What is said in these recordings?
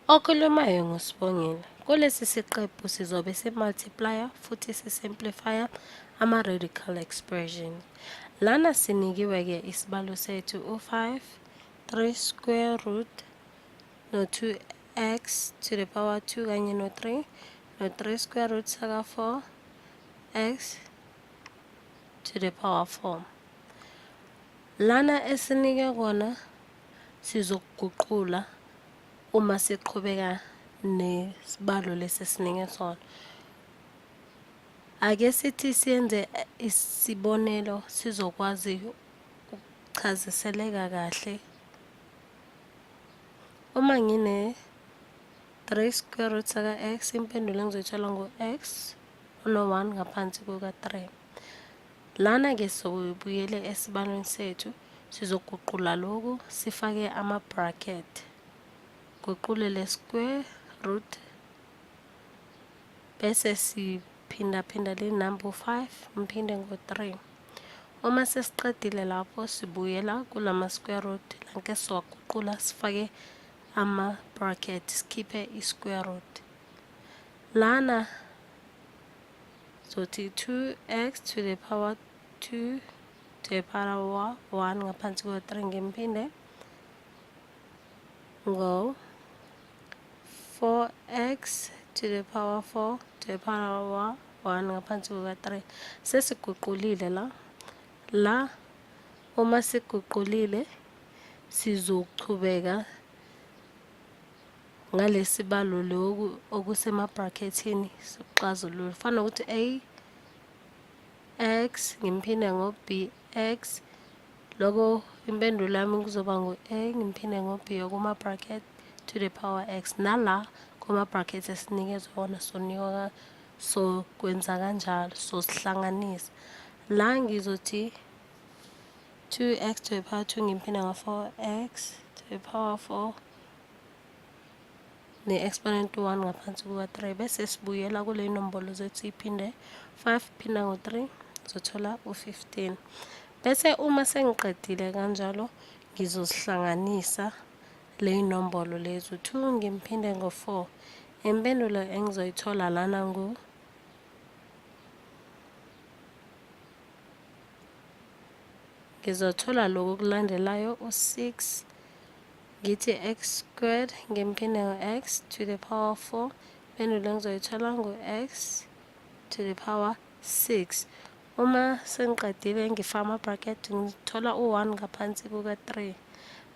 Okhulumayo nguSibongile. Kulesi siqephu sizobe si-multiplier futhi si-simplifier ama-radical expressions. Lana sinikiwe-ke isibalo sethu u-5, 3 square root no-2x to the power 2 kanye no-3 no-3 square root saka-4 x to the power 4. Lana esinike kona sizokuguqula uma siqhubeka nesibalo lesi esinike sona. Ake sithi siyenze isibonelo sizokwazi ukuchaziseleka kahle. Uma ngine 3 square root saka x, impendulo engizoyithola ngu-x uno-1 ngaphansi kuka-3. Lana-ke sobuyele esibalweni sethu, sizoguqula lokhu sifake ama-bracket. Guqule le square root bese siphindaphinda le number u-5 ngiphinde ngo-3. Uma sesiqedile lapho sibuyela kulama square root lanke siwaguqula sifake ama-bracket sikhiphe i-square root. Lana sothi 2x to the power 2 to the power 1 ngaphansi kuka-3 ngimphinde ngo 4x to the power 4 to the power 1 ngaphansi kuka-3. Sesiguqulile la. La uma siguqulile sizochubeka ngalesibalo lokhu okusemabrakethini sikuxazulule. Fana nokuthi a x ngimphinde ngo b x, loko impendulo yami kuzoba ngu-a ngimphinde ngo-b okuma-bracket to the power x. Nala kuma-bracket esinikezwe wona sonikwa so kwenza kanjalo, so sihlanganisa la ngizothi 2x to the power 2 ngimphinde ngo-4x to the power 4 ne-exponent 1 ngaphansi kuka-3, bese sibuyela kule nombolo zethu iphinde 5 phinda ngo-3 ngizothola u-15. Bese uma sengiqedile kanjalo ngizozihlanganisa le nombolo lezi 2 ngimphinde ngo-4. Impendulo engizoyithola lana ngu ngizothola lokhu okulandelayo u-6 ngithi x squared ngimphinde ngo-x to the power 4, impendulo engizoyithola ngu-x to the power 6. Uma sengiqedile ngifaka ama-bracket ngithola u-1 ngaphansi kuka-3,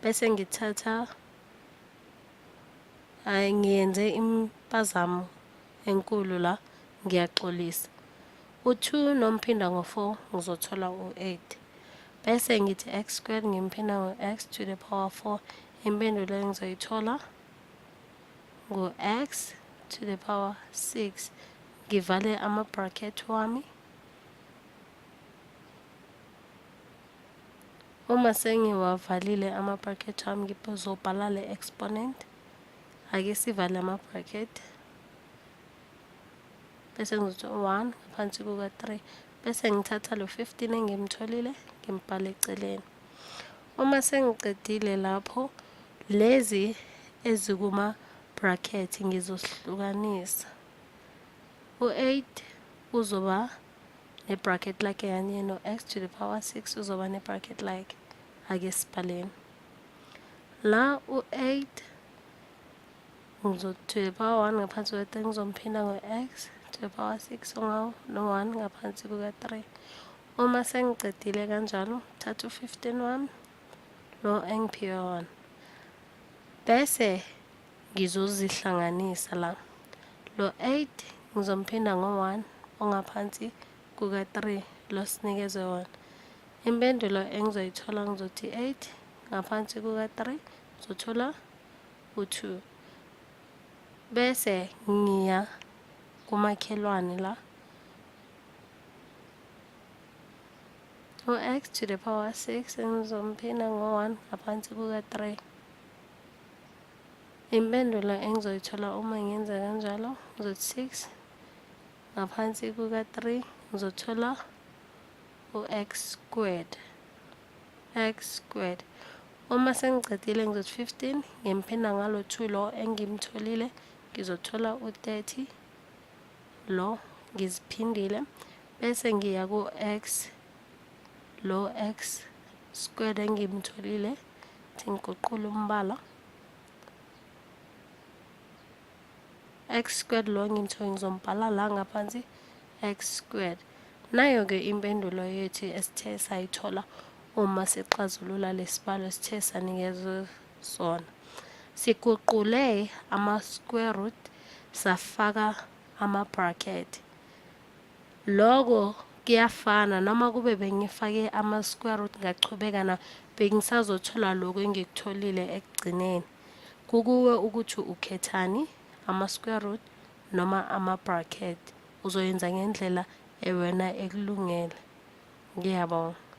bese ngithatha, hhayi ngiyenze impazamo enkulu la, ngiyaxolisa. U-2 nomphinda ngo-4 ngizothola u-8, bese ngithi x squared ngimphinda ngo-x to the power 4, impendulo engizoyithola ngu-x to the power 6. Ngivale ama-bracket wami. Uma sengiwavalile ama-bracket wami ngizobhala le exponent. Ake sivale ama-bracket bese ngizothi 1 ngaphansi kuka-3, bese ngithatha lo 15 engimtholile ngimbhale eceleni. Uma sengiqedile lapho lezi ezikuma-bracket ngizosihlukanisa. U-8 uzoba ne-bracket lakhe kanye no-x to the power 6 uzoba ne-bracket lakhe. Ake sibhaleni la u-8 ngizothi to the power 1 ngaphansi kuka-3 ngizomphinda ngo-x to the power 6 no-1 ngaphansi kuka-3. Uma sengicedile kanjalo thatha u-15 wami lo engiphiwe wona, bese ngizozihlanganisa la. Lo 8 ngizomphinda ngo-1 ongaphansi kuka-3 lo sinikezwe wona. Impendulo engizoyithola ngizothi 8 ngaphansi kuka-3 ngizothola u-2, bese ngiya kumakhelwane la u-x to the power 6 engizomphinda ngo-1 ngaphansi kuka-3. Impendulo engizoyithola uma ngenza kanjalo ngizothi 6 ngaphansi kuka-3 ngizothola u-x squared, x squared. Uma sengicedile ngizothi 15 ngimphinda ngalo 2 lo engimtholile, ngizothola u-30 lo ngiziphindile, bese ngiya ku-x lo x squared engimtholile, thi ngiguqule umbala. X squared lo ngimthole ngizombhala la ngaphansi x squared. Nayo-ke impendulo yethu esithe sayithola uma sixazulula lesibalo esithe sanikezwe sona. Siguqule ama-square root safaka ama-bracket. Loko kuyafana noma kube bengifake ama-square root ngachubeka na bengisazothola lokhu engikutholile ekugcineni. Kukuwe ukuthi ukhethani, ama-square root noma ama-bracket. Uzoyenza ngendlela ewena ekulungele. Ngiyabonga.